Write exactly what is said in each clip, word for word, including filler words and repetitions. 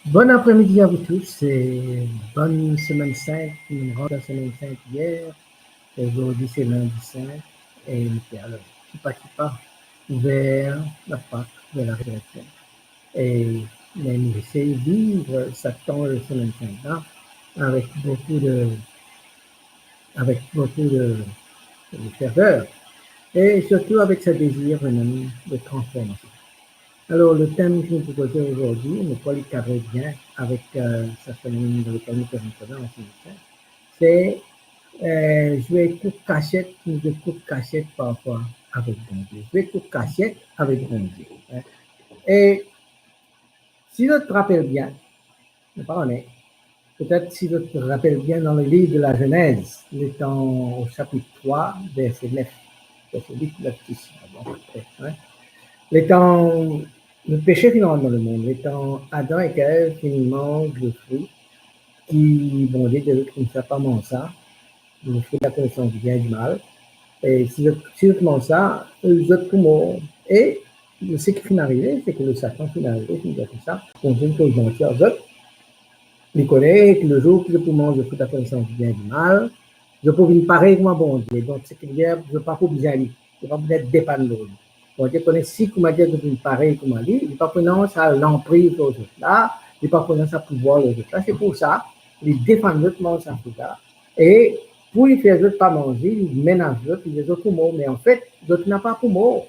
Bon apremidi a vous tous, e bonn Semenn Sint. Nou rant dan Semenn Sint yer, e zordi se Lindi Sin, e nou pe al tipa tipa ver Lapak, ver larezireksion. E, me nou esey viv sa tan de Semenn Sint la avek boukou de, avek boukou de, de ferver e sirtou avek sa dezir vremem de transformasion. Alor, le tem ki nou propoze ozordi, mo krwar li kadre bien avek, eh, sa semenn dan lekel nou pe rant la, an Semenn Sint, se, eh, zwe kouk kasiet, nou zwe kouk kasiet parfwa avek Bondie. Zwe kouk kasiet avek Bondie, en. E si zot rapel bien, mo pa kone, petet si zot rapel bien dan le liv de la Zenez, letan o sapit trwa, verse nef, verse wit, nef, dis, bon, apepre, en. Letan le pese finn rant dan lemond, letan Adan ek Ev finn manz le fri ki Bondie dir zot koumsa pa manz sa, le fri lakonesans dibien e dimal. E si zot, si zot manz sa, zot pou mor. E seki finn arive, se ki le Satan finn arive, finn dir koumsa, Bondie finn koz manti ar zot. Li kone ki lezour ki zot pou manz le fri lakonesans dibien e dimal, zot pou vinn parey kouma Bondie. Donk, seki dir, zot pa pou bizin li, zot pa pou bizin depann lor li. Bondie kone si koumadir zot vinn parey kouma li, li pa pou ena sa lanpriz lor zot la, li pa pou ena sa pouvwar lor zot la. Se pou sa, li defann zot manz sa fri la. E pou li fer zot pa manz li, li menas zot, li dir zot pou mor, me anfet, zot napa pou mor.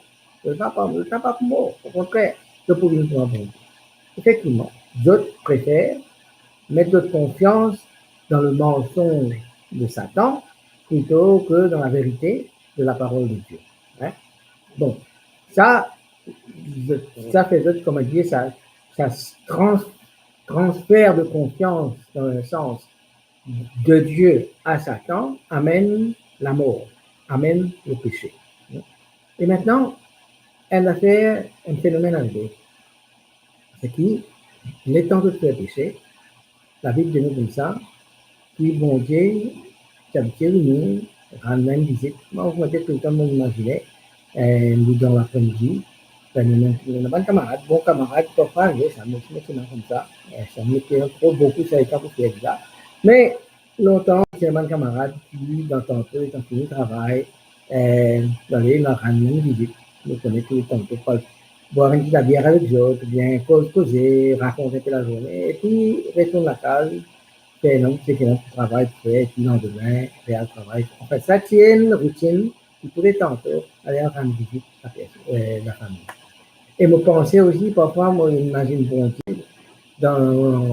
Zot napa, zot napa pou mor. Okontrer, zot pou vinn kouma Bondie. Efektivman, zot prefer met zot konfians dan le mansonz de Satan plito ki dan laverite de laparol de Die. En? Bon, sa, zot, sa fer zot, kouma dir, sa, sa trans-, transfer de konfians, dan le sans, de Die a Satan amenn lamor, amenn lepese. E aster, enn zafer, enn fenomenn arive. Se ki, letan zot fer pese, Labib dir nou koumsa, ki Bondie ti abitie vini rann enn vizit. Mwa, mo dir toultan, mo imazine, eh, nou dan lapremidi, ena bann kamarad, bon kamarad, parfwa arive sa, mo ti met so nom koumsa, eh, sa, mo ti tro boukou sa, e pa pou fer sa. Me lontan, ti ena bann kamarad ki, dan tanto, letan fini travay, eh, ale, rann enn vizit. Nou kone tou, tanto pou al bwar enn ti labier avek zot, oubien koz, koze, rakont enpe lazourne, epi retourn lakaz, fer enn, seki ena travay pou fer, epi landime, real travay. Anfin, sa ti enn routinn ki tou le tan, ale rann vizit a pers-, eh, lafami. E mo panse osi, parfwa, mo imazinn Bondie dan,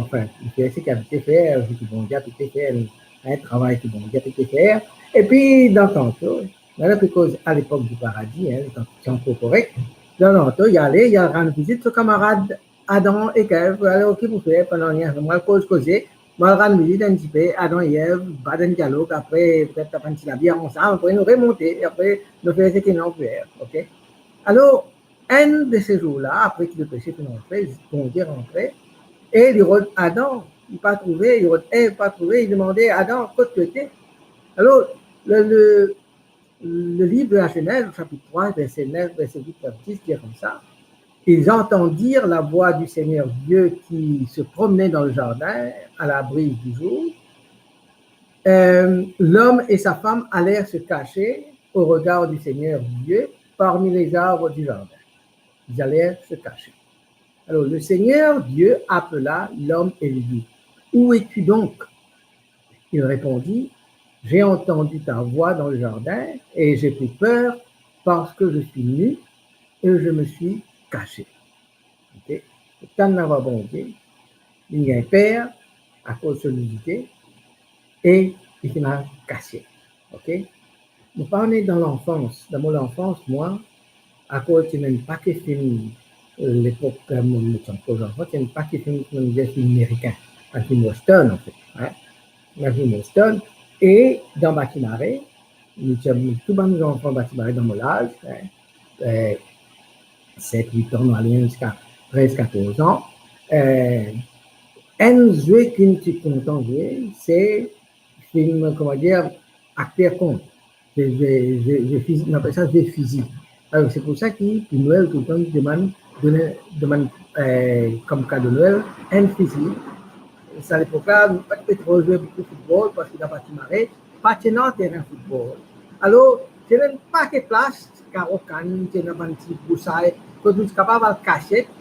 anfin, li fer seki abitie fer, seki Bondie abitie fer, enn travay ki Bondie abitie fer. Epi, dan tanto, nou pe koz alepok di paradi, en, letan ti ankor korek. Dan tanto, li ale, li al rann vizit so kamarad Adan ek Ev. Alor, ki pou fer? Pandan li al koz koze, mo al rann vizit enn tipe, Adan e Ev bat enn dialog, apre petet tap enn ti labier ansam, apre nou remonte, apre nou fer seki nou pou fer, ok? Alor, enn de se zour la, apre ki lepese finn rantre, Bondie rantre, e li rod Adan, li pa trouve, li rod Ev, pa trouve, li demande, Adan, kot to ete? Alor, le, le, le livre de la Genèse, au chapitre trois, verset neuf, verset huit à dix, dit comme ça, ils entendirent la voix du Seigneur Dieu qui se promenait dans le jardin à la brise du jour. Euh, l'homme et sa femme allèrent se cacher au regard du Seigneur Dieu parmi les arbres du jardin. Ils allèrent se cacher. Alors, le Seigneur Dieu appela l'homme et lui dit, où es-tu donc ? Il répondit, j'ai entendu ta voix dans le jardin et j'ai pris peur parce que je suis nu et je me suis caché. Ok? Tann lavwa Bondie, li gagn per akoz so nidite, e li finn al kasiet. Ok? Nou pa ena dan lanfans, dan mo lanfans, mwa, akoz ti ena enn pake fim, eh, lepok, eh, mo, mo ti ankor zanfan, ti ena enn pake fim, kouma nou dir, fim amerikin, enn fim western, anfet, en, enn fim western, e dan Batimare, nou ti, tou bann zanfan Batimare dan mo laz, en, eh, set, wit an, nou ale ziska trez, katorz an, eh, enn zwe ki nou ti kontan zwe, se fim, kouma dir, akter kont. Zwe, zwe, zwe, zwe fizi, nou apel sa zwe fizi. Alor, se pou sa ki, pou Nwel, toultan, nou demann, donn, demann eh, kom kado Nwel, enn fizi. Sa lepok la, nou pa ti pe tro zwe boukou foutbol, parski dan Bati Mare, pa ti ena terin foutbol. Alor, ti ena enn pake plas, karo kann, ti ena bann ti brousay, kot nou ti kapav al kasiet,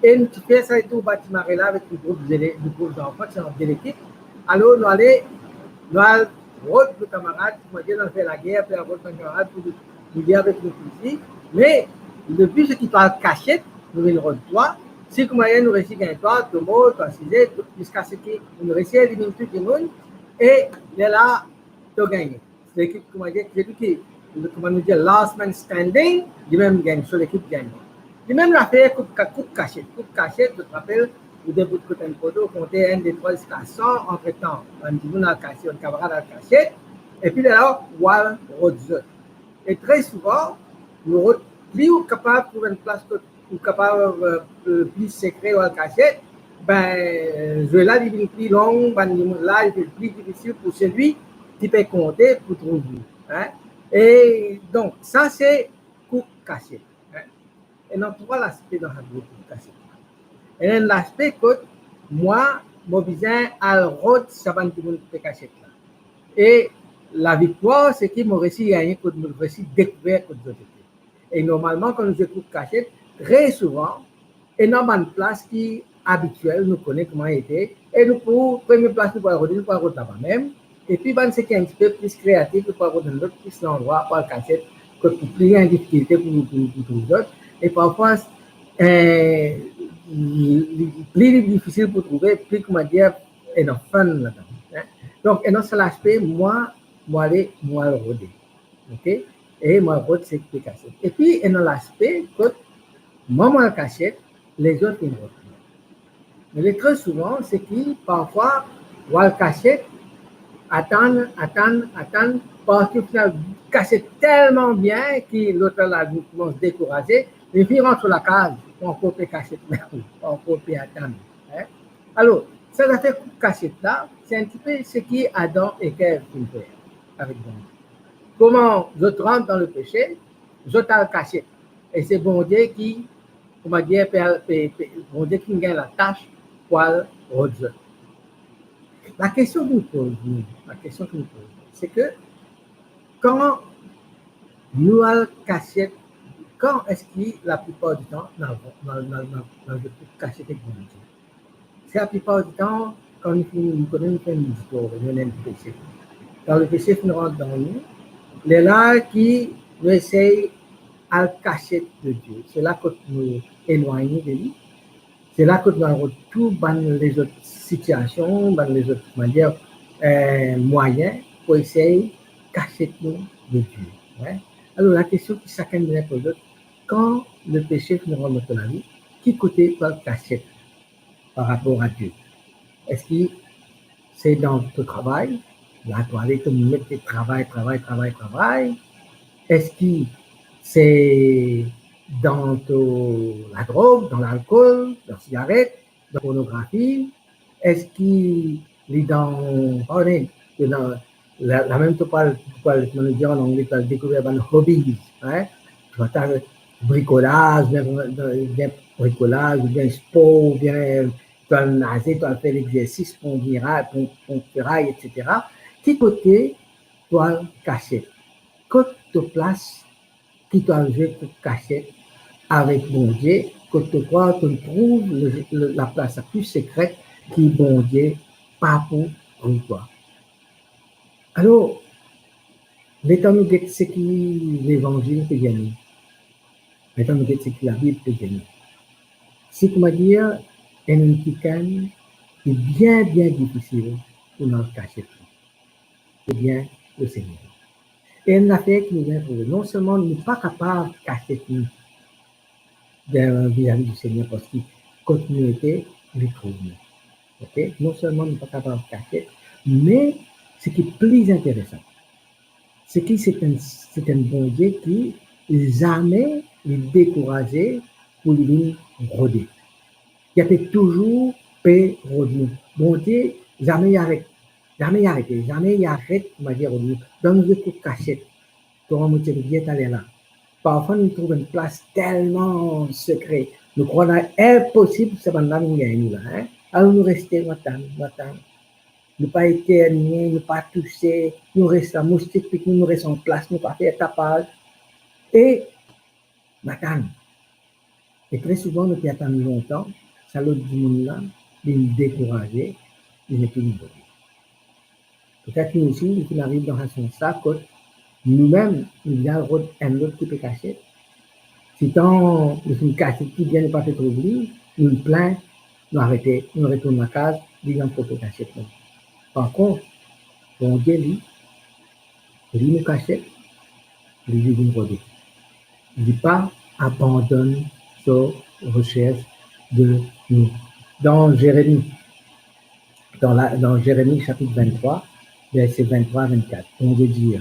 e nou ti fer sa letou Bati Mare la avek nou group zele-, nou group zanfan, ti ena de lekip. Alor, nou ale, nou al rod nou kamarad, koumadir nou al fer lager, pe al rod bann kamarad pou nou, nou li avek nou fizi. Me, le bi se ki to al kasiet, nou vinn rod twa. Si koumadir nou resi gagn twa, to mor, to asize, to, ziska seki nou resi eliminn tou dimoun, e lerla, to gagne. Lekip, koumadir, selwi ki, kouma nou dir, last man standing, limem gagn, so lekip gagn. Limem zafer koup ka-, koup kasiet. Koup kasiet, zot rapel, ou debout kot enn poto, ou konte enn, de, trwa, ziska san, antretan, bann dimoun al kasiet, bann kamarad al kasiet, epi lerla, ou al rod zot. E tre souvan, nou rod, pli ou kapav trouv enn plas kot ou kapav, eh, pli sekre ou al kasiet, be, zwe la li vinn pli long, bann dimoun la, li vinn pli difisil pou selwi ki pe konte pou trouv ou, hein. E donk, sa se koup kasiet, hein. Ena trwa laspe dan sa group kasiet. Ena enn laspe kot mwa, mo bizin al rod sa bann dimoun ki pe kasiet la. E laviktwar, seki mo resi gagne kot mo resi dekouver kot zot ete. E normalman, kan nou zwe koup kasiet, tre souvan, ena bann plas ki abitiel, nou kone kouma li ete, e nou pou, premie plas nou pou al rode, nou pou al rod laba mem, epi bann seki enn tipe plis kreatif, nou pou al rod enn lot plis landrwa, pou al kasiet, kot pou pli gagn difikilte pou, pou, pou trouv zot, e parfwa, eh, li, li, pli li difisil pou trouve, pli, koumadir, ena fun ladan, hein. Donk, ena sa laspe, mwa, mo ale, mo al rode. Ok? E mo al rod seki pe kasiet. Epi, ena laspe kot mwa mo al kasiet, lezot vinn rod mwa. Me le tre souvan, seki parfwa, ou al kasiet, atann, atann, atann, parski ou finn al kasiet telman bien ki lot la, li koumans dekouraze, li finn rant so lakaz, ou ankor pe kasiet, ou ankor pe atann, hein? Alor, sa zafer koup kasiet la, se enn tipe seki Adam ek Ev finn fer avek Bondie. Kouma zot rant dan lepese, zot al kasiet. E se Bondie ki, koumadir, pe al, pe, pe, Bondie ki gagn latas pou al rod zot. Lakestion ki nou poz nou, lakestion ki nou poz nou, se ke kan nou al kasiet, kan eski laplipar ditan nou al, nou al, nou al, nou al, nou al kasiet ek Bondie? Se laplipar ditan, kan nou fini, nou kone nou finn ditor, nou ena enn pese. Kan lepese finn rant dan nou, lerla ki nou esey al kasiet de Die. Se la kot nou elwagne de li. Se la kot nou al rod tou bann lezot sitiasion, bann lezot manier, eh, mwayin pou esey kasiet nou de Die, hein. Alor, lakestion ki sakenn bizin poz zot, kan lepese finn rant dan to lavi, ki kote to al kasiet par rapor a Die? Eski se dan to travay, la to ale, to met travay, travay, travay, travay? Eski se dan to ladrog, dan lalkol, dan sigaret, dan pornografi? Eski li dan, pa kone, dan la, lamem to pou al, pou al, kouma nou dir an angle, pou al dekouver bann hobbies, hein? Swa ta brikolaz, oubien, oubien brikolaz, oubien spor, oubien to al naze, to al fer lexersis, ponp miray, ponp, ponp feray, etsetera. Ki kote to al kasiet? Kot to plas ki to al zwe koup kasiet avek Bondie, kot to krwar to trouv le, le, laplas la pli sekre ki Bondie pa pou trouv twa? Alor, letan nou get seki Levanzil pe dir nou, letan nou get seki Labib pe dir nou, se koumadir enn kikenn ki bien, bien difisil pou nou al kasiet li. Ebien, Lesegner. E enn zafer ki nou bizin trouve, non selman nou pa kapav kasiet nou dan vizavi Lesegner, parski kot nou ete, li trouv nou. Ok? Non selman nou pa kapav kasiet, me seki pli interesan, seki se enn, se enn Bondie ki zame li dekouraze pou li vinn rode. Li ape touzour pe rod nou. Bondie zame li aret, zame li arete, zame li aret, koumadir, rod nou. Dan nou zwe koup kasiet, kouma mo ti pe dir taler la, parfwa nou trouv enn plas telman sekre, Nou krwar li inposib sa bann la vinn gagn nou la, en? Alor nou reste, nou atann, nou atann. Nou pa eterne, nou pa touse, nou res la, moustik pik nou, nou res anplas, nou pa fer tapaz. E nou atann. E tre souvan, nou pe atann lontan, sa lot dimoun la, li dekouraze, li nepli vinn. Petet nou osi, nou finn ariv dan sa sans la, kot noumem, nou bizin al rod enn lot ki pe kasiet. Sitan li finn kasiet, ki bien nou pa pe trouv li, nou plin, nou arete, nou retourn lakaz, li ankor pe kasiet nou. Par kont, Bondie, li, li nou kasiet, li, li vinn rode. Li pa abandonn so resers de nou. Dan Zeremi, dan la, dan Zeremi sapit vinn-trwa, verse vinn-trwa a vinn-kat, Bondie dir,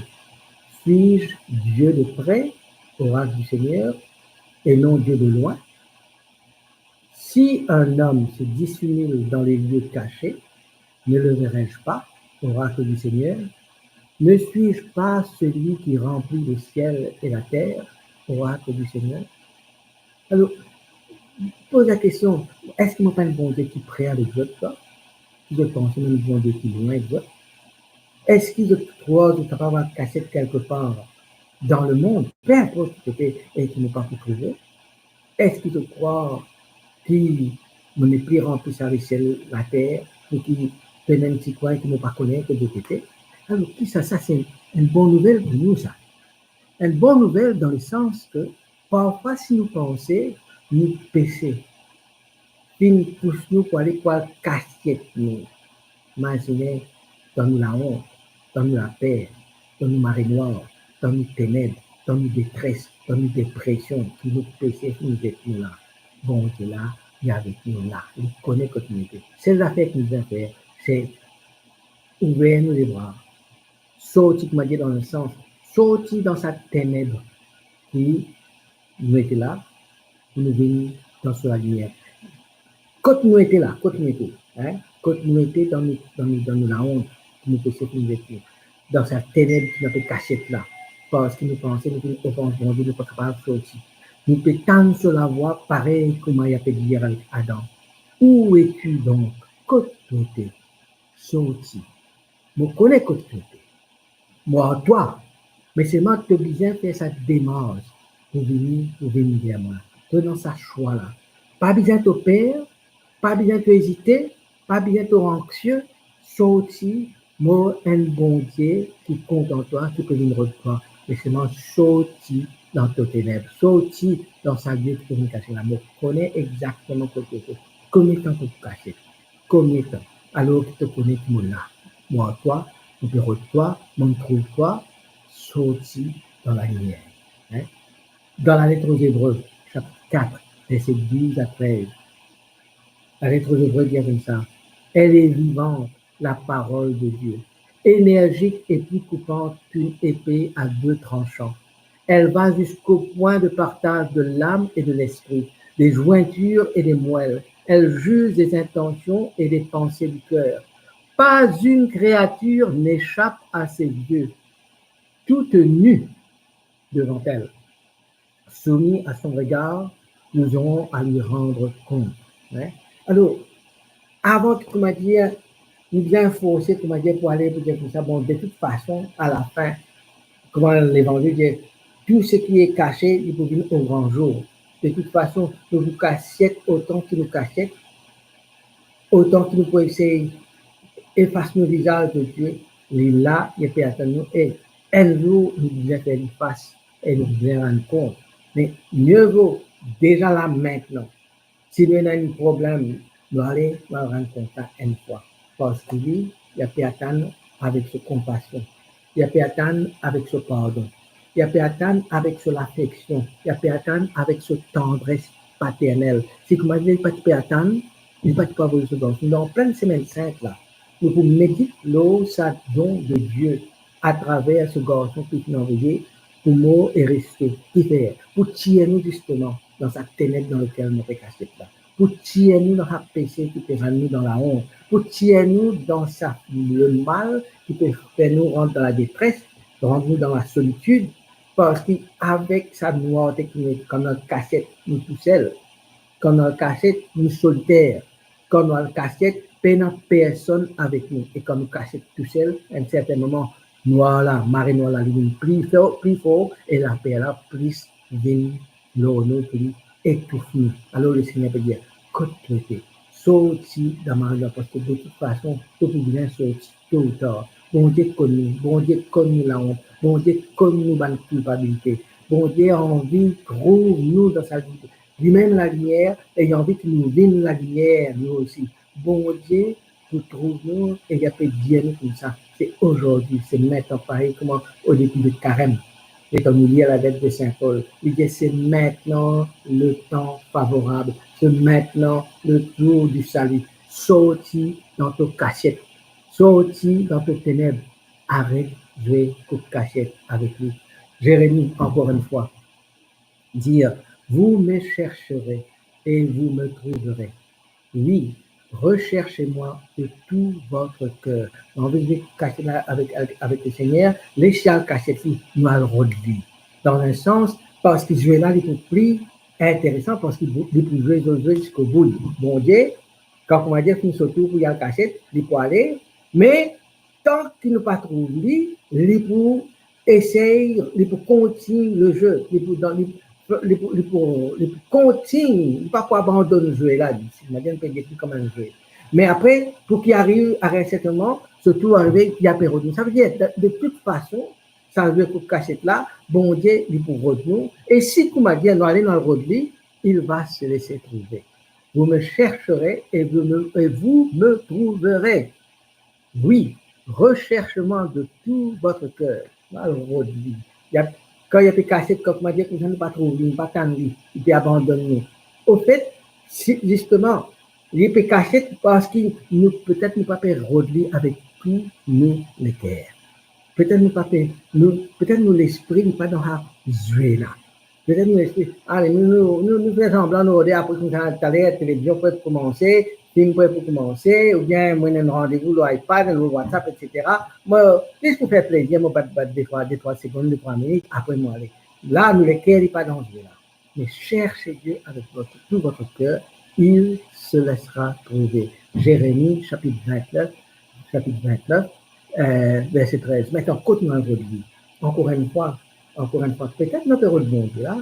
"Suis-je Dieu de près, oracle du Seigneur, et non Dieu de loin ? Si un homme se dissimule dans les lieux cachés, ne le verrai-je pas, oracle du Seigneur ? Ne suis-je pas celui qui remplit le ciel et la terre, oracle du Seigneur ? » Alor, poz la kestion, eski mo pa enn Bondie ki pre avek zot, sa? Ki zot panse mo enn Bondie ki lwin ek zot? Eski zot krwar zot kapav al kasiet kelke par dan lemond, pe inport ki kote, e ki mo pa pou trouve? Eski zot krwar ki mo nepli ranpli sa lesiel, later, e ki pena enn ti kwin ki mo pa kone kot zot ete? Alor, ki sa, sa se enn bon nouvel pou nou, sa. Enn bon nouvel dan lesans ke parfwa, si nou panse nou pese finn pous nou pou ale, pou al kasiet nou, imazine, dan nou laont, dan nou laper, dan nou marenwar, dan nou teneb, dan nou detres, dan nou depresion, ki nou pese finn zet nou la, Bondie la, li avek nou la, li kone kot nou ete. Sel zafer ki nou bizin fer, se ouver nou lebra, sorti, koumadir, dan enn sans, sorti dan sa teneb ki nou ete la, pou nou vinn dan so lalimier. Kot nou ete la, kot nou ete, en? Kot nou ete dan nou, dan nou, dan nou laont, ki nou pese finn zet nou, dan sa teneb ki nou pe kasiet la, parski nou panse nou finn ofans Bondie, nou pa kapav sorti. Nou pe tann so lavwa parey kouma li pe dir avek Adam, "Où es-tu donc?" Kot to ete? Sorti. Mo kone kot to ete. Mo ar twa, me selman to bizin fer sa demars pou vini, pou vini ver mwa. To dan sa swa la. Pa bizin to per, pa bizin to ezite, pa bizin to anxie, sorti, mo enn Bondie ki kontan twa, ki pe vinn rod twa. Me selman sorti dan to teneb, sorti dan sa lie ki to finn kasiet la. Mo kone exakteman kot to ete. Konbien tan to pou kasiet? Konbien tan? Alor ki to kone ki mo la, mo ar twa, mo pe rod twa, mo'nn trouv twa, sorti dan lalimier. En? Dan Lalet aux Hébreux, sapit kat, verse douz a trez, Lalet aux Hébreux dir koumsa, "Elle est vivante, la parole de Dieu, énergique et plus coupante qu'une épée à deux tranchants. Elle va jusqu'au point de partage de l'âme et de l'esprit, des jointures et des moelles. Elle juge des intentions et des pensées du cœur. Pas une créature n'échappe à ses yeux. Tout est nu devant elle. Soumis à son regard, nous aurons à lui rendre compte." En? Alor, avan ki, koumadir, nou bizin forse, koumadir, pou ale, pou dir koumsa, bon, de tout fason, alafin, kouma Levanzil dir, tout ce qui est caché, li pou vinn au grand jour. De tout fason, nou pou kasiet otan ki nou kasiet, otan ki nou pou esey efas nou vizaz de Die, li la, li pe atann nou, e enn zour nou bizin fer li fas e nou bizin rann kont. Me mie vo deza la, mintnan. Si nou ena enn problem, nou ale, nou al rann kont la enn fwa. Parski li, li pe atann avek so konpasion. Li pe atann avek so pardon. Li pe atann avek so lafeksion. Li pe atann avek so tandres paternel. Si koumadir li pa ti pe atann, li pa ti pou avoy so Garson. Dan plin Semenn Sint la, nou pou medit lor sa don de Die atraver so Garson ki finn anvoye pou mor e resisite. Kifer? Pou tir nou zisteman dan sa teneb dan lekel nou pe kasiet la. Pou tir nou dan sa pese ki pe rann nou dan laont. Pou tir nou dan sa lemal ki pe fer nou rant dan ladetres, rant nou dan lasolitid, parski avek sa nwarte ki nou, kan nou kasiet nou tousel, Kan nou al kasiet, nou soliter. Kan nou al kasiet, pena personn avek nou. E kan nou kasiet tousel, enn sertin moman, nwar la, mare nwar la, li vinn pli for, pli for, e laper la plis vinn lor nou, pou li etouf nou. Alor, Lesegner pe dir, kot to ete? Sorti dan mari la, parski de tout fason, to pou bizin sorti to ou tar. Bondie konn nou, Bondie konn nou laont, Bondie konn nou bann kilpabilite. Bondie anvi trouv nou dan sa limem lalimier, e li anvi ki nou vinn lalimier nou osi. Bondie pou trouv nou, e li ape dir nou koumsa, se ozordi, se mintnan, parey kouma o debi de Karem, letan nou lir lalet de Sin Pol, li dir, se mintnan le tan favorab, se mintnan le zour di sali. Sorti dan to kasiet, sorti dan to teneb, aret zwe kout kasiet avek li. Zeremi, ankor enn fwa, dir, vous me chercherez et vous me trouverez. Oui, recherchez-moi de tout votre cœur. Nou anvi kasiet la avek, avek, avek Lesegner, les al kasiet li, nou al rod li. Dan enn sans, parski zwe la, li pou pli interesan, parski li pou zwe, zwe, zwe ziska bout. Bondie, kan kouma dir finn sot ou pou li al kasiet, li pou ale, me tan ki nou pa trouv li, li pou esey, li pou kontign le ze, li pou dan, li, li pou, li pou, li pou kontign, li pa pou abandonn zwe la, li, si nou pe dir li kouma enn zwe. Me apre, pou ki ariv, ariv sertinman, sirtou arive ki ape rod nou. Savedir, de, de tout fason, sa zwe kout kasiet la, Bondie, li pou rod nou. E si kouma dir nou ale, nou al rod li, il va se laisser trouver. Vous me chercherez et vous me, et vous me trouverez. Oui, recherchez-moi de tout votre cœur. Al rod li. Li a, kan li ape kasiet, kan kouma dir koumsa nou pa trouv li, nou pa tann li, li pe abandonn nou. Anfet, si, zisteman, li pe kasiet parski nou, petet nou pa pe rod li avek tou nou leker. Petet nou pa pe, nou, petet nou lespri li pa dan sa zwe la. Petet nou lespri, ale, nou, nou, nou, nou fer sanblan, nou rode, apre koumsa, taler, televizion pre pou koumanse, fim pre pou koumanse, oubien mo ena enn randevou lor iPad, lor WhatsApp, et cetera. Mo, zis pou fer plezir, mo bat, bat de trwa, de trwa segonn, de trwa minit, apre mo ale. La, nou leker li pa dan zwe la. Mais cherchez Dieu avec votre, tout votre cœur, il se laissera trouver. Jérémie, chapitre vingt-neuf, chapitre vingt-neuf, euh, verset treize. Mintnan, kot nou al rod li? Ankor enn fwa, ankor enn fwa, petet nou pe rod Bondie la,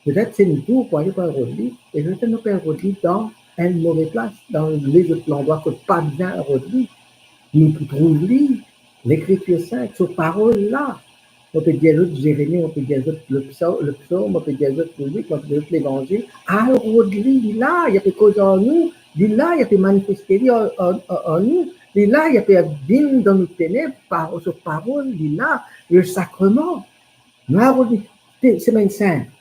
petet se nou tour pou ale pou al rod li, e petet nou pe al rod li dan enn move plas, dan lezot landrwa kot pa bizin rod li. Nou pou trouv li, Lekritir Sint, so parol la. Mo pe dir zot Zeremi, mo pe dir zot le psal-, le psom, mo pe dir zot le wit, mo pe dir zot Levanzil. Al rod li, li la, li ape koz ar nou, li la, li ape manifeste li ar, ar, ar, ar nou, li la, li ape vinn dan nou teneb, par so parol, li la, le sakreman. Nou al rod li, se, Semenn Sint.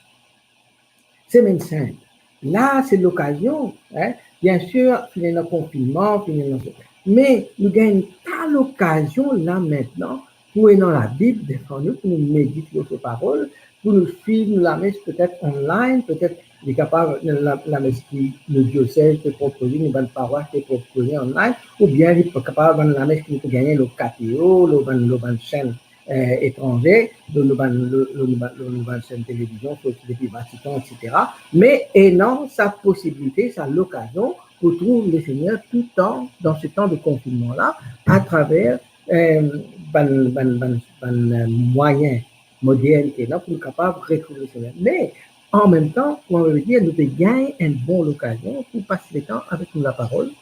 Semenn Sint. La, se lokazion, hein. Biensir, finn ena konfinnman, finn ena sa. Me nou gagn enn ta lokazion la mintnan pou ena Labib devan nou, pou nou medit lor so parol, pou nou swiv nou lames petet online, petet li kapav, la, lames ki nou diosez pe propoze, nou bann parwas pe propoze online, oubien li kapav bann lames ki nou pe gagne lor K T O, lor bann, lor bann senn eh, etranze, lor nou bann, lor, lor nou bann, lor nou bann senn televizion, sorti depi Vatikan, et cetera. Me ena sa posibilite, sa lokazion pou trouv Lesegner toutan dan se tan de konfinnman la, atraver, eh, bann, bann, bann, bann, eh, mwayin modern ki ena pou nou kapav retrouv Lesegner. Me, an mem tan, kouma mo pe dir, nou pe gagn enn bon lokazion pou pas letan avek nou laparol,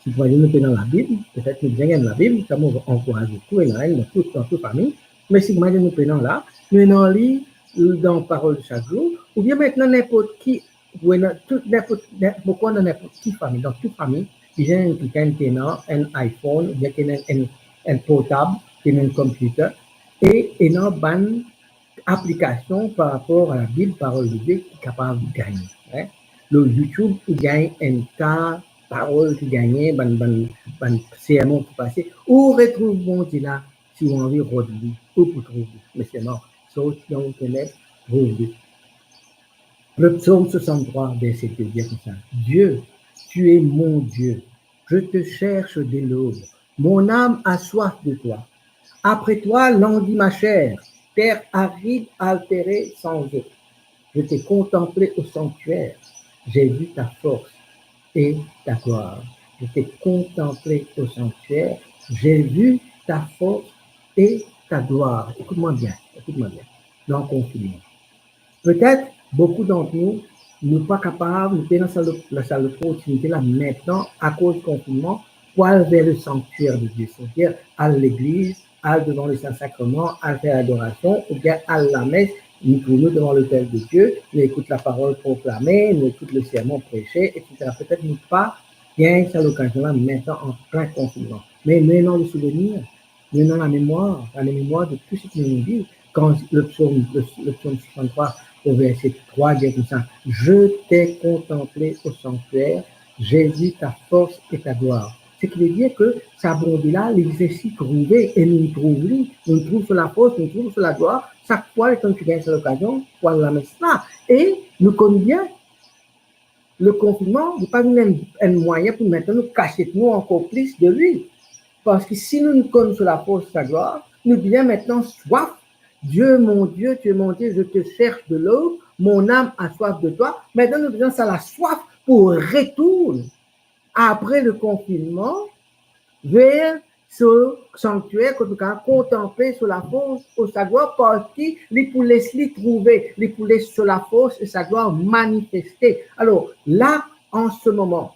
si kouma dir nou pena Labib, petet nou bizin gagn Labib, sa mo ankouraz zot tou ena enn dan tou, dan tou fami. Me si kouma dir nou pena la, nou ena li, euh, dan Parol sak zour, oubien mintnan ninport ki, ou ena tou, ninport, nin-, mo krwar dan ninport ki fami, dan tou fami, bizin enn kikenn ki ena enn iPhone, oubien ki ena enn, enn portab, ki ena enn computer, e ena bann aplikasion par rapor a Labib, Parol de Die, ki kapav gagne, hein. Lor YouTube, ou gagn enn ta parol ki gagne, bann, bann, bann sermon ki pase, ou retrouv Bondie la, si ou anvi rod li, ou pou trouv li. Me selman, sorti dan teneb, trouv li. Le psaume soixante-trois, verset deux, dit comme ça, Dieu, tu es mon Dieu, je te cherche dès l'aube. Mon âme a soif de toi. Après toi languit ma chair, terre aride, altérée, sans eau. Je t'ai contemplé au sanctuaire. J'ai vu ta force et ta gloire. Je t'ai contemplé au sanctuaire, j'ai vu ta force et ta gloire. Ekout mwa bien, ekout mwa bien. Dan konfinnman. Petet, boukou dant nou, nou pa kapav, nou pena sa, sa loportinite la, aster, akoz konfinnman, pou al ver le sanctuaire de Dieu, setadir al legliz, al devan le Saint-Sacrement, al fer ladorasion, oubien al lames, nou trouv nou devan lotel de Dieu, nou ekout laparol proklame, nou ekout le sermon prese, etsetera. Petet nou pa gagn sa lokazion la aster an plin konfinnman. Me nou ena le souvenir, nou ena lamemwar, lamemwar de tou seki nou viv. Kan le psom, le, le psom swasann-trwa, o verse trwa, dir koumsa, Je t'ai contemplé au sanctuaire, j'ai vu ta force et ta gloire. Seki ve dir ke sa Bondie la, li bizin si trouve, e nou trouv li, nou trouv so lafors, nou trouv so laglwar, sak fwa letan nou ti gagn sa lokazion pou al lames la. E nou konn bien, le konfinnman, li pa donn enn, enn mwayin pou aster nou kasiet nou ankor plis de li. Parski si nou, nou konn so lafors, sa glwar, nou bizin aster swaf. Dieu, mon Dieu, tu es mon Dieu, je te cherche de l'aube, mon âme a soif de toi. Aster nou bizin sa laswaf pou retourn apre le konfinnman ver so sanktier, kot nou kapav kontanple so lafors e sa glwar, parski li pou les li trouve, li pou les so lafors e sa glwar manifeste. Alor, la, an se moman,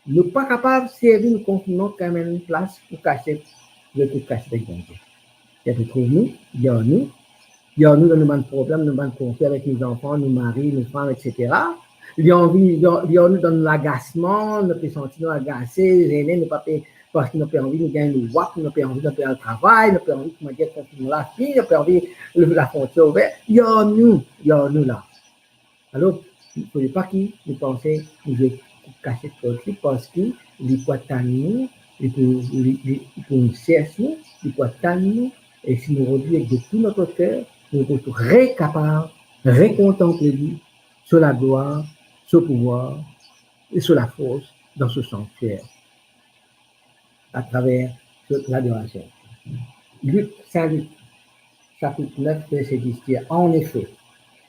nou pa kapav servi nou konfinnman kouma enn plas pou kasiet, nou pou kasiet avek Bondie. Li pe trouv nou, li ar nou, li ar nou dan nou bann problem, nou bann konfli avek nou zanfan, nou mari, nou fam, etsetera. Li anvi, li ar, li ar nou dan nou lagasman, nou pe santi nou agase, zene, nou pa pe, parski nou pe anvi nou gagn nou wak, nou pe anvi nou pe al travay, nou pe anvi, koumadir, konfinnman la fini, nou pe anvi le, lafrontier ouver. Li ar nou, li ar nou la. Alor, fode pa ki nou panse nou zwe koup kasiet kot li, parski li pou atann nou, li pou, li, li, li pou sers nou, li pou atann nou, e si nou revinn avek de tou notre cœur, nou pou re kapav rekontanple li, so laglwar, so pouvwar e so lafors dan so sanktier. Atraver ladorasion. Lik, Saint Luc, chapitre neuf, verset dix, dit, En effet,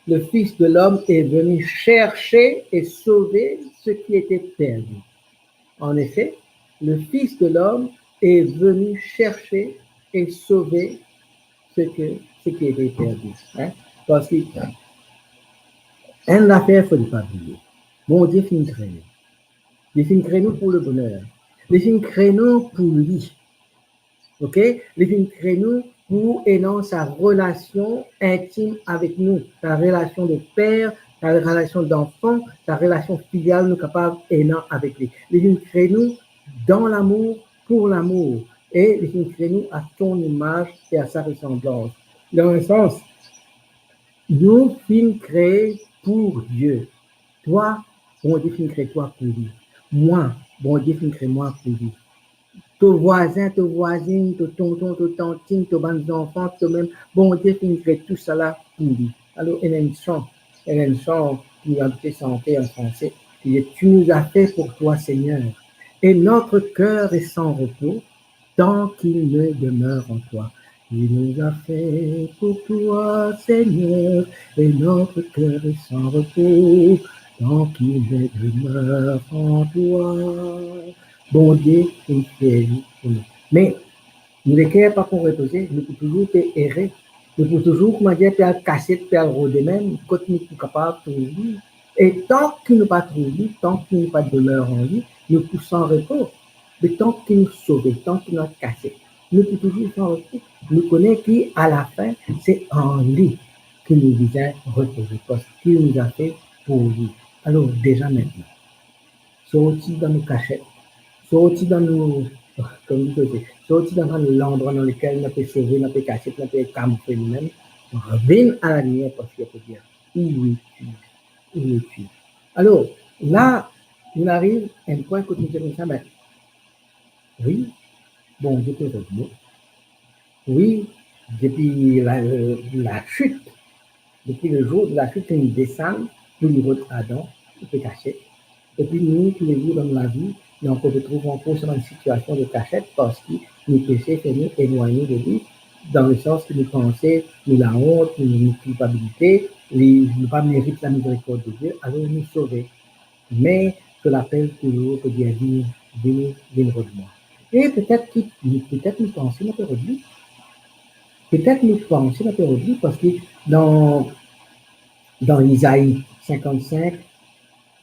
le Fils de l'homme est venu chercher et sauver ce qui était perdu. En effet, le Fils de l'homme est venu chercher et sauver ce que, ce qui était perdu. Hein? Parski enn zafer fode pa bliye. Bondie finn kre nou. Li finn kre nou pou le boner. Li finn kre nou pou li. Ok? Li finn kre nou pou ena sa relasion intim avek nou, sa relasion de per, sa relasion danfan, sa relasion filial nou kapav ena avek li. Li finn kre nou dan lamour, pou lamour. E li finn kre nou à son image et à sa ressemblance. Dan enn sans, nou finn kre pou Die. Twa, Bondie finn kre twa pou li. Mwa, Bondie finn kre mwa pou li. To vwazin, to vwazinn, to tonton, to tantin, to bann zanfan, to mem, Bondie finn kre tousala pou li. Alor, ena enn san, ena enn san ki nou abitie sante an franse, ki dir, Tu nous as faits pour toi, Seigneur, et notre cœur est sans repos tant qu'il ne demeure en toi. Tu nous as faits pour toi, Seigneur, et notre cœur est sans repos tant qu'il ne demeure en toi. Bondie finn fer li pou nou. Me nou leker pa pou repoze, nou pou touzour pe ere, nou pou touzour, koumadir, pe al kasiet, pe al rode mem, kot nou pou kapav trouv li. E tan ki nou pa trouv li, tan ki nou pa demer an li, nou pou san repo. Me tan ki nou sove, tan ki nou al kasiet, nou pou touzour san repo. Nou kone ki alafin, se an li ki nou bizin repoze, parski nou a fer pou li. Alor, deza aster, sorti dan nou kasiet, sorti dan nou, kouma dir, sorti dan sa landrwa dan lekel nou pe sove, nou pe kasiet, nou pe kamoufle noumem, vinn a lalimier, parski li pe dir, Où es-tu? Où es-tu? Alor, la, nou ariv enn pwin kot nou dir koumsa, be, wi, Bondie pe rod nou. Wi, depi la, lasit, depi le zour de lasit, li desann pou li rod Adam, li pe kasiet. Epi nou, toulezour dan nou lavi, nou ankor pe trouv ankor sa bann sitiasion de kasiet, parski nou pese fer nou elwagn nou de li, dan lesans ki nou panse nou laont, nou, nou kilpabilite, li, nou pa merit lamizerikord de Die, alor nou sove. Me so lapel touzour pe dir, vini, vini, vinn rod mwa. E petet ki, petet nou panse nou pe rod li. Petet nou panse nou pe rod li, parski dan, dan Izai sinkant-sink,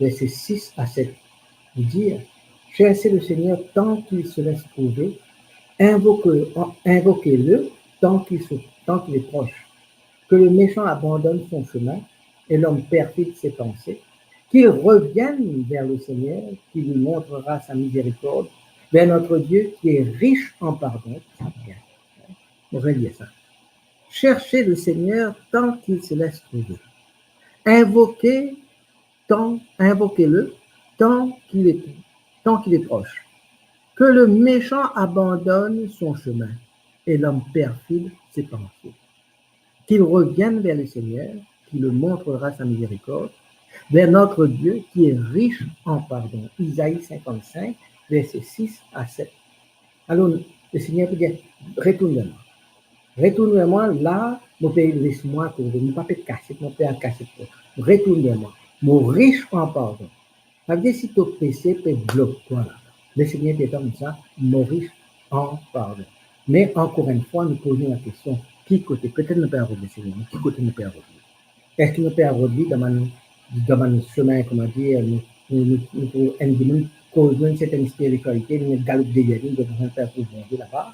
verse sis a set, li dir, cherchez le Seigneur tant qu'il se laisse trouver, invoquez, invoquez-le tant qu'il se, tant qu'il est proche. Que le méchant abandonne son chemin et l'homme perfide ses pensées, qu'il revienne vers le Seigneur qui lui montrera sa miséricorde, vers notre Dieu qui est riche en pardon. Mo relir sa. Cherchez le Seigneur tant qu'il se laisse trouver. Invoquez tant, invoquez-le tant qu'il est, tant qu'il est proche. Que le méchant abandonne son chemin et l'homme perfide ses pensées. Qu'il revienne vers le Seigneur, qui lui montrera sa miséricorde, vers notre Dieu qui est riche en pardon. Izai sinkant-sink, verse sis a set. Alor, Lesegner pe dir, retourn ver mwa. Retourn ver mwa, la, mo pe les mwa trouve, mo pa pe kasiet, mo pa pe al kasiet. Retourn ver mwa. Mo riche en pardon. Savedir si to pese pe blok twa la, Lesegner pe dir koumsa, mo riche en pardon. Me ankor enn fwa, nou poz nou lakestion, ki kote, petet nou pe al rod Lesegner, me ki kote nou pe al rod li? Eski nou pe al rod li dan bann, dan bann semin, kouma dir, nou, nou, nou, nou trouv enn dimoun koz nou enn sertenn spiritialite, nou galoup deryer li, nou pe al trouv Bondie laba?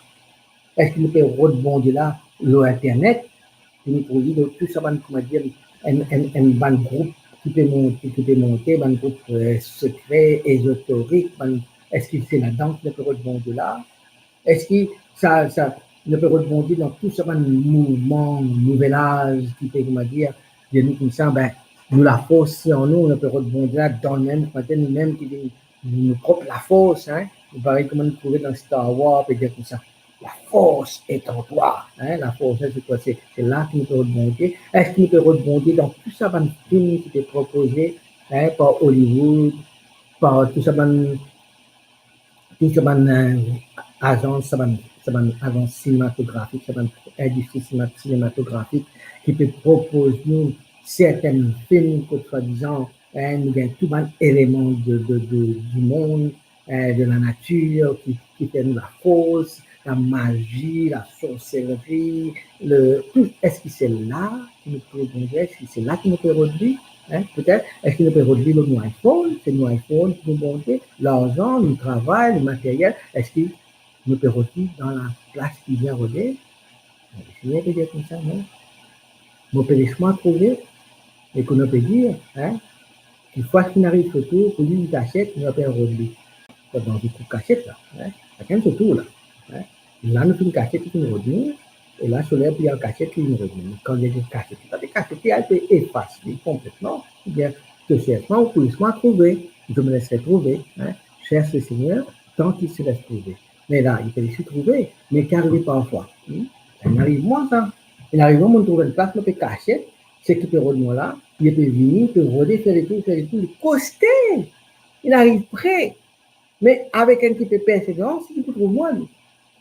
Eski nou pe rod Bondie la lor internet? Pou nou trouv li dan tou sa bann, kouma dir, enn, enn, enn bann group ki pe monte, ki pe monte, bann group, eh, sekre, ezoterik, bann, eski se ladan ki nou pe rod Bondie la? Eski sa, sa, nou pe rod Bondie dan tou sa bann mouvman, nouvel az ki pe, kouma dir, vini koumsa, be, nou lafors ti an nou, nou pe rod Bondie la dan nou mem, kouma dir, nou mem ki vinn nou prop lafors, hein. Nou parey kouma nou trouve dan Star Wars, pe dir koumsa, la force est en toi, hein. La force, se kwa? Se, se la ki nou pe rod Bondie. Eski nou pe rod Bondie dan tou sa bann fim ki pe propoze, hein, par Hollywood, par tou sa bann, tou sa bann, eh, azans, sa bann, sa bann azans sinematografik, sa bann indistri sima-, sinematografik ki pe propoz nou sertenn fim kot swadizan, hein, nou gagn tou bann eleman de, de, de, dimond, eh, de lanatir ki, ki fer nou lafors, lamazi, lasorselri, le, tou. Eski se la ki nou trouv Bondie? Eski se la ki nou pe rod li? Hein, petet, eski nou pe rod li lor nou iPhone? Se nou iPhone ki nou Bondie? Larzan, nou travay, nou materyel, eski nou pe rod li dan laplas ki bien rode? Lesegner pe dir koumsa, non? Mo pe les mwa trouve, e kouma nou pe dir, hein, ki fwa ki nou ariv so tour pou li, li kasiet, nou apel rod li. Sa dan zot trouv kasiet la, hein? Sakenn so tour la, hein? La nou finn kasiet, li finn rod nou, e la so ler pou li al kasiet, li vinn rod nou. Kan li al kasiet, li pa pe kasiet, li al pe efas li konpletman, oubien to cherche mwa, ou pou les mwa trouve, je me laisserai trouver, hein? Cherche le Seigneur tant qu'il se laisse trouver. Me la, li pe les li trouve, me ki arive parfwa, hmm? Sa inn ariv mwa sa. Inn ariv mwa, mo trouv enn plas, mo pe kasiet, seki pe rod mwa la, li pe vini, li pe rode, fer letour, fer letour, li koste. Li ariv pre. Me avek enn tipe perseverans, li pou trouv mwa, li.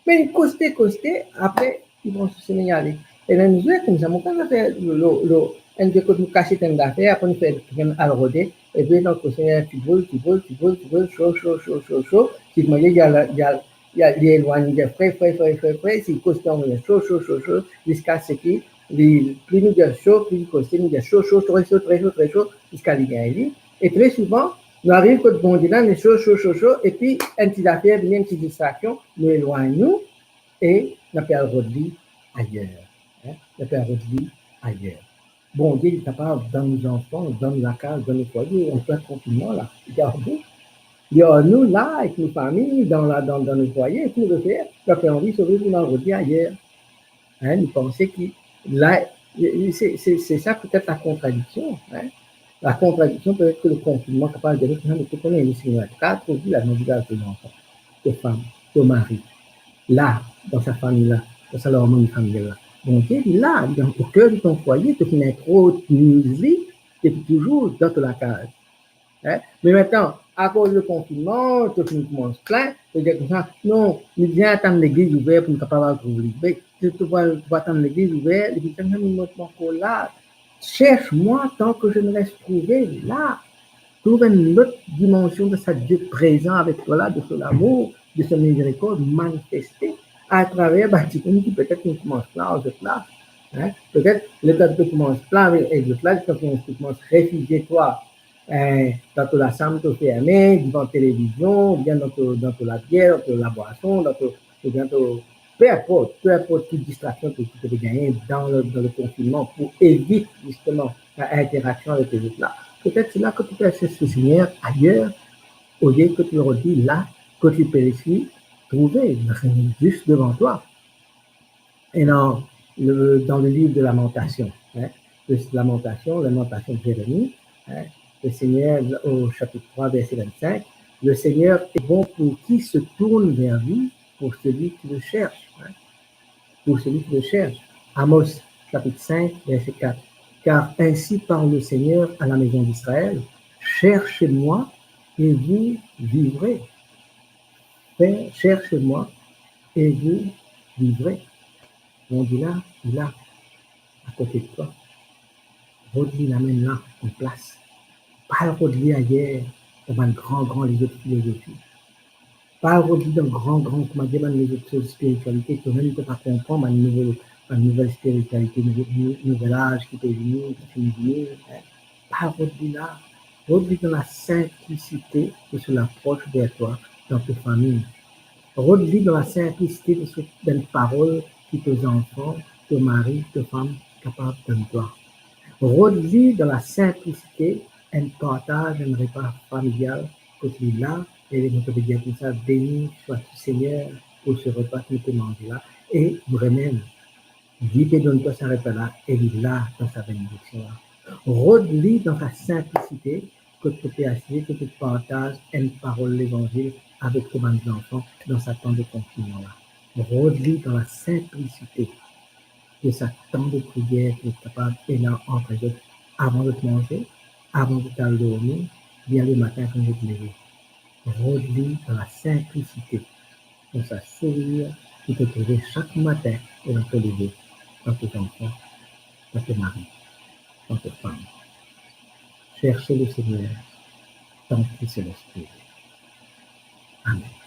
Me li koste, koste, apre, li pran so semin, li ale. E la nou zwe koumsa, mo konn fer lor, lor, lor, enn de kot nou kasiet enn zafer, apre nou fer enn al rode, epi dan kote, ti boul, ti boul, ti boul, ti boul, so, so, so, so, so, ki mwayin, li al, li al, li al, li elwagn, li dir fre, fre, fre, fre, fre, si koste anmwey so, so, so, so, ziska seki li, pli nou dir so, pli li koste, nou dir so, so, tre so, tre so, tre so, ziska li gagn li. E tre souvan, nou ariv kot Bondie la, nou so, so, so, so, epi enn ti zafer vini, enn ti distraksion, nou elwagn nou, e nou pe al rod li ayer, hein, nou pe al rod li ayer. Bondie, li kapav dan nou zanfan, dan nou lakaz, dan nou fwaye, an plen konfinman la, li ar nou. Li ar nou la, ek nou fami, dan la, dan, dan nou fwaye, ki nou pe fer? Nou pe anvi sove, nou al rod li ayer. Hein, nou panse ki la, se, se, se sa petet lakontradiksion, hein. Lakontradiksion, petet ki lekonfinman kapav dir, non, nou pe kone, nou, si nou la, kapav trouv li la, dan vizaz to zanfan, to fam, to mari, la, dan sa fami la, dan sa larmoni familial la. Bondie, li la, li dan, o ker de ton fwaye, to finn introdwi li depi touzour dan to lakaz. Hein? Me aster, akoz lekonfinman, to finn koumans plin, to dir koumsa, non, nou bizin atann legliz ouver pou nou kapav al trouv li. Me to, to pou, to pou atann legliz ouver, li pou dir, non, mo, mo ankor la. Cherche-moi tant que je me laisse trouver, la. trouv enn lot dimansion de sa Die prezan avek twa la, de so lamour, de so mizerikord manifeste atraver bann dimoun ki petet inn koumans pla ar zot la, hein. Petet letan to koumans pla avek, avek zot la, letan to koumans refizie twa, eh, dan to lasam to ferme, devan televizion, oubien dan to, dan to labier, dan to labwason, dan to, oubien to, pe inport, pe inport ki distraksion ki, ki to pe gagne dan le, dan le konfinnman pou evit zisteman sa interaksion avek lezot la. Petet se la kot to pe al sers Lesegner ayer, olie kot li rod li la, kot li pe trouve, zis devan twa. Et dans le, dans le livre de Lamentations, hein, de Lamentations, Lamentations de Jérémie, hein, le Seigneur, au chapitre trois, verset vingt-cinq, le Seigneur est bon pour qui se tourne vers lui, pour celui qui le cherche, hein, pour celui qui le cherche. Amos, chapitre cinq, verset quatre. Car ainsi parle le Seigneur à la maison d'Israël, cherchez-moi et vous vivrez. Cherchez-moi et vous vivrez. Bondie la, li la, akote de twa. Rod li lamem la, an plas. Pa al rod li ayer, dan bann gran, gran lezot filozofi. Pa al rod li dan gran, gran, koumadir, bann lezot soz spiritialite, to mem to pa konpran bann nouvo, bann nouvel spiritialite, nouvo, nou-, nouvel az ki pe vini, ki finn vini, hein. Pa rod li la, rod li dan lasinplisite de so lapros ver twa, dan to fami. Rod li dan lasinplisite de so, bann parol ki to zanfan, to mari, to fam kapav donn twa. Rod li dan lasinplisite enn partaz, enn repa familial kot li la, e nou pe dir koumsa, beni swa tu Segner pou se repa ki nou pe manze la, e vremem, li pe donn twa sa repa la, e li la dan sa benediksion la. Rod li dan sa sinplisite, kot to pe asize, kot to partaz enn parol levanzil avek to bann zanfan dan sa tan de konfinnman la. Rod li dan lasinplisite de sa tan de priyer ki zot kapav ena ant zot avan zot manze, avan zot al dormi, bien lematin kan zot leve. Rod li dan lasinplisite, dan sa sourir ki to trouve sak matin ena to leve, dan to zanfan, dan to mari, dan to fam. Cherchez le Seigneur tant qu'il se laisse trouver. Amen.